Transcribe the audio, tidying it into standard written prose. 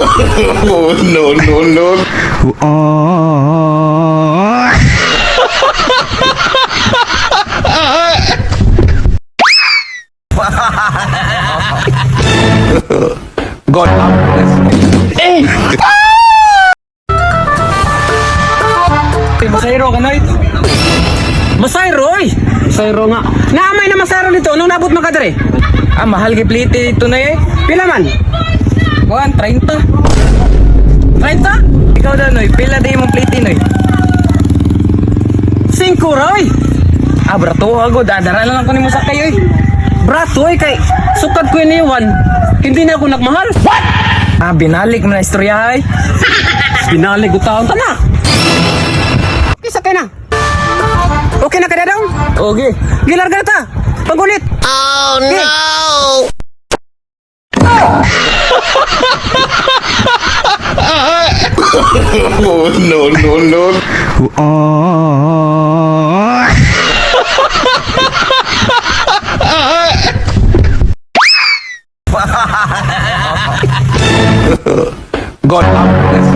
Oh, no, no, no. God have mercy. Masayro ka, Noy. Masayro, oy! Masayro nga. Naamay na masayro nito. Anong nabot man ka dere? Ah, mahal giplite dito na eh. Pila man? Kuan, 30. 30? Ikaw daw, Noy. Pila di mong plite, Noy? 5 ra, oy! Ah, brato ako. Dadara lang ako nimo sa kayo, eh. Brato, oy, kay sukad ko iniwan. Hindi na ako nagmahal. What? Ah, binalik mo na istorya, ay. Binalig ko taon ta na. Okay, sakay na. Okay na ka daw? Okay. Gilarga na ta. Pangulit. Oh no! Oh, no, no, no. God have mercy.